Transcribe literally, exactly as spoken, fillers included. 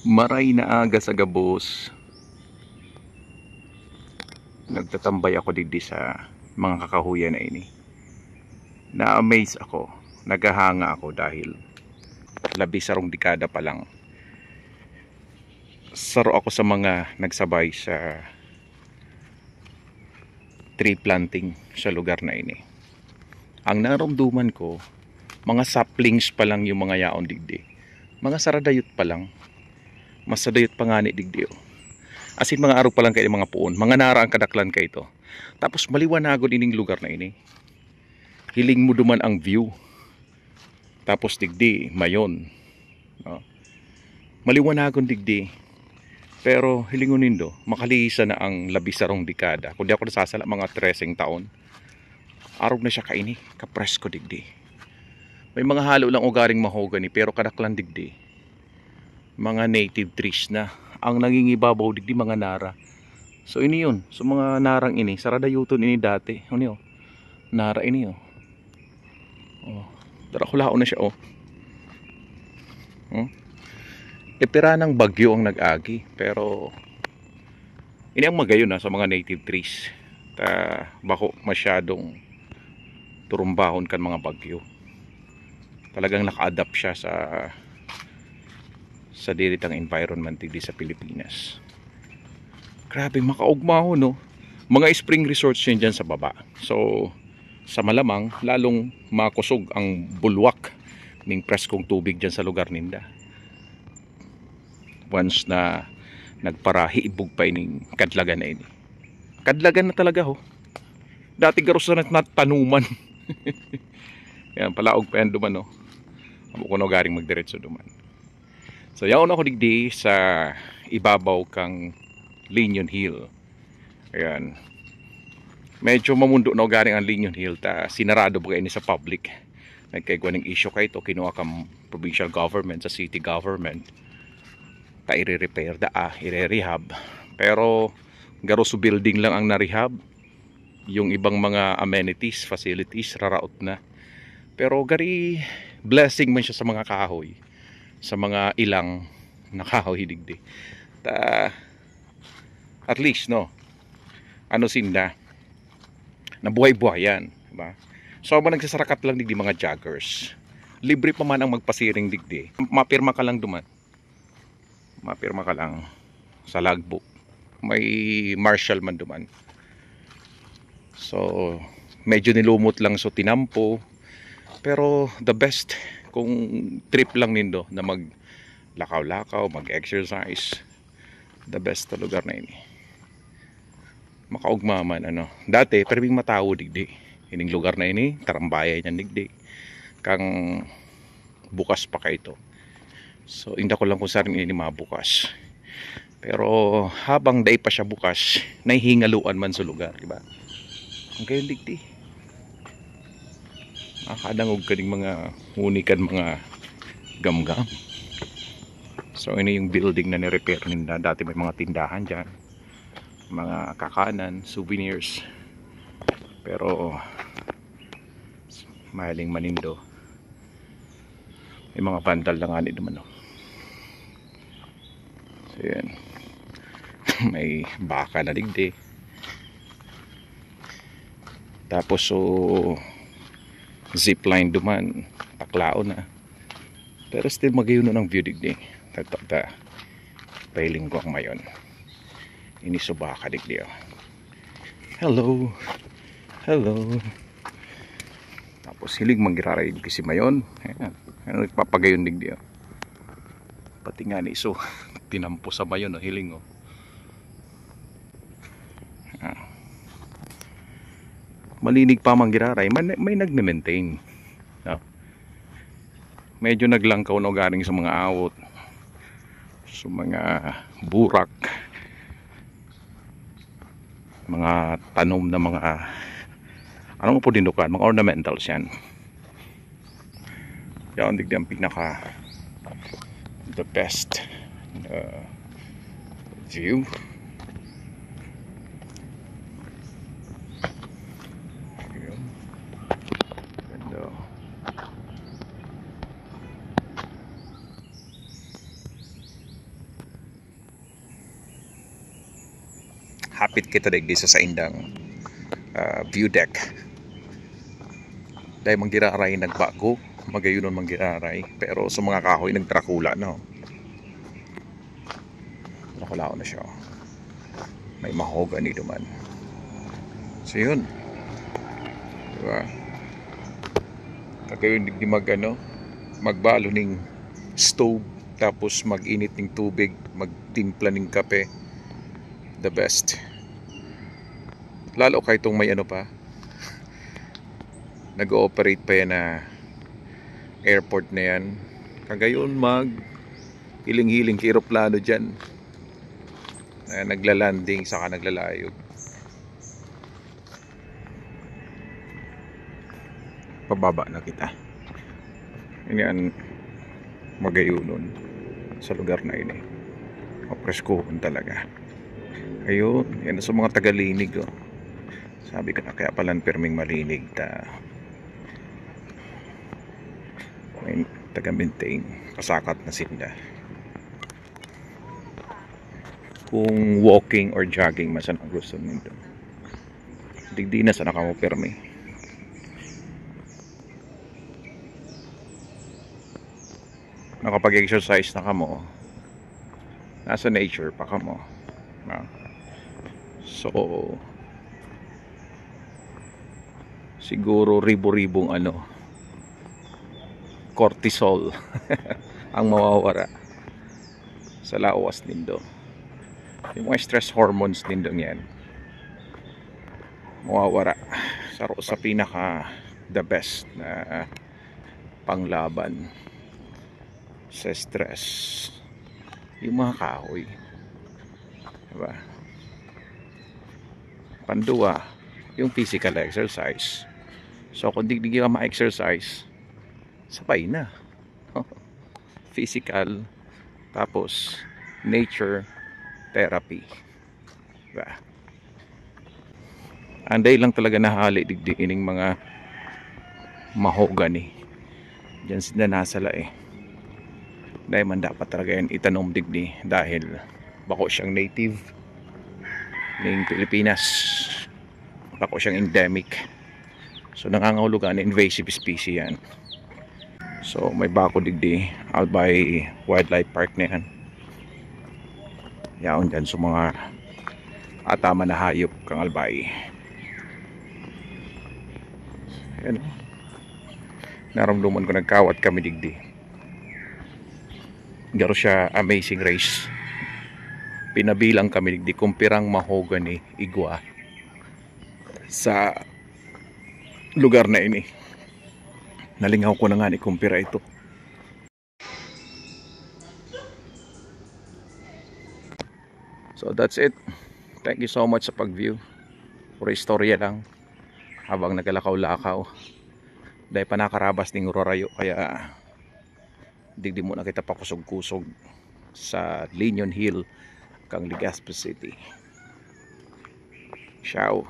Maray na aga sa gabos. Nagtatambay ako digdi sa mga kakahuyan na ini. Na-amaze ako. Naghahanga ako dahil labi sarong dekada pa lang, saro ako sa mga nagsabay sa tree planting sa lugar na ini. Ang naromdoman ko, mga saplings pa lang yung mga yaon digdi. Mga saradayot pa lang. Mas sadayot pa ngani digdi, oh. As in, mga arog pa lang kayo mga puon. Mga nara ang kadaklan kaito. Tapos maliwanagon ining lugar na ini. Hiling mo duman ang view. Tapos digdi, mayon. No? Maliwanagon digdi. Pero hilingon nindo, makalisan na ang labi sarong dekada. Kung di ako nasasala, mga treseng taon. Arog na siya kaini, kapresko digdi. May mga halo lang ugaring mahogany, pero kadaklan digdi, mga native trees na. Ang nangingibabaw digdi, mga nara. So, ini yun. So, mga narang ini, saradayuton ini dati. Ano yun? Nara ini, oh. Oh, darakulaon na siya, oh. Hmm? Epira ng bagyo ang nag-agi, pero ini ang magayon na sa mga native trees. Ta, bako masyadong turumbahon kan mga bagyo. Talagang naka-adapt siya sa sa diritang environment digdi sa Pilipinas. Grabe, makaugmaho, no? Mga spring resorts yun dyan sa baba. So, sa malamang, lalong makusog ang bulwak ning preskong tubig dyan sa lugar ninda. Once na nagparahiibog pa ining kadlagan na ini. Kadlagan na talaga, ho. Dati garo sana na tanuman. Yan, palaog pa yan duman, no? Amo ko na garing magdiretso duman. So, yaon ako digdi sa ibabaw kang Linion Hill. Ayan. Medyo mamundo na garing ang Linion Hill, ta sinarado baga ini sa public. Nagkaigwa ning issue kaito, kinuha kang provincial government sa city government. Ta ire-repair da, ah, ire-rehab. Pero garo so building lang ang na-rehab. Yung ibang mga amenities, facilities, raraot na. Pero gari blessing man siya sa mga kahoy, sa mga ilang na kahoy digdi. Ta, at least, no, ano sinda, nabuhay-buhayan, di ba? So, mga nagsasarakat lang digdi, mga joggers. Libre pa man ang magpasiring digdi. Mapirma ka lang duman. Mapirma ka lang sa logbook. May marshal man duman. So, medyo nilumot lang so tinampo. Pero the best, kung trip lang nindo na maglakaw-lakaw, mag-exercise, the best na lugar na ini. Makaugma man, ano. Dati, perming matawo digdi. Ining lugar na ini, tarambayan yan digdi. Kang bukas pa kaito. So, inda ko lang kung saan ini mabukas. Pero habang dai pa siya bukas, nahihingaluan man sa lugar, di ba? Ang kayong digdi. Makakadangog ka ning mga huni kan mga gamgam. So, ini yung building na ni-repair ninda. Dati may mga tindahan dyan. Mga kakanan, souvenirs. Pero, mahiling manindo. May mga vandal na nga ni naman, no? So, yan. May baka na digdi. Tapos, so, zipline duman. Taklaon na. Pero still, magayon ang view digdi. Tatak ta. Pahiling ko ang mayon. Ini so baka digdi, oh. Hello. Hello. Tapos hiling manggiraray kasi mayon. Ayan. Ayan, nagpapagayon digdi, oh. Pati nga ni iso, tinampo sa mayon, oh, hiling, oh. Ah. Malinig pa manggiraray, man, may nagme-maintain. No? Medyo naglangkaw na galing sa mga awot, sa mga burak, mga tanom na mga, ano mo po din dukan, mga ornamentals yan. Yan, digdi ang pinaka the best, uh, view. Yun. Ganda. apit kita digdi sa saindang, ah, view deck. Dahil manggiraray nagbago, magayonon manggiraray. Pero sa mga kahoy, nagdrakula na, oh. Drakulaon na siya, oh. May mahogany duman. So, yun. Diba? Kagayon digdi mag, ano, magbalo ning stove, tapos mag-init ning tubig, magtimpla ning kape. The best. Lalo kay itong may ano pa, nag-ooperate pa yan na airport na yan. Kagayon mag hiling-hiling ki eroplano dyan na naglalanding saka naglalayog. Pababa na kita. Ini an magayonon sa lugar na ini. Mapreskuhon talaga. Ayun, yan sa mga tagalinig, oh. Sabi ko na, kaya pala perming malinig ta. May taga-maintain, pasakat na sinda. Kung walking or jogging man sana gusto nindo, digdi na sana kamo permi. Nakapag-exercise na kamo, nasa nature pa kamo, no? So, siguro ribo-ribong ano, cortisol ang mawawara sa lawas nindo. Yung mga stress hormones nindo yan, mawawara. Saro sa pinaka the best na panglaban sa stress, yung mga kahoy. Diba? Pandua, yung physical exercise. So, kung di, di ka ma-exercise, sabay na. Physical, tapos nature therapy. Diba? Anday lang talaga nahali digdi ining mga mahogany. Diyan sila nasala eh. Dahil man dapat talaga yan itanom digdi dahil bako siyang native ning Pilipinas. Bako siyang endemic. So, nangangahulugan na invasive species yan. So, may bako digdi, Albay Wildlife Park na yan. Yaon dyan sa mga ataman na hayop kang Albay. Ayan. Naramdaman ko, nagkawat kami digdi. Garo siya amazing race. Pinabilang kami digdi kung pirang mahogany igwa sa lugar na ini. Nalingaw ko na nga ni kumpira ito. So that's it. Thank you so much sa pag-view. Puro istorya lang habang nagalakaw-lakaw. Dahil pa nakarabas ning rarayo, kaya digdi muna kita pakusog-kusog sa Linion Hill kang Legazpi City. Ciao.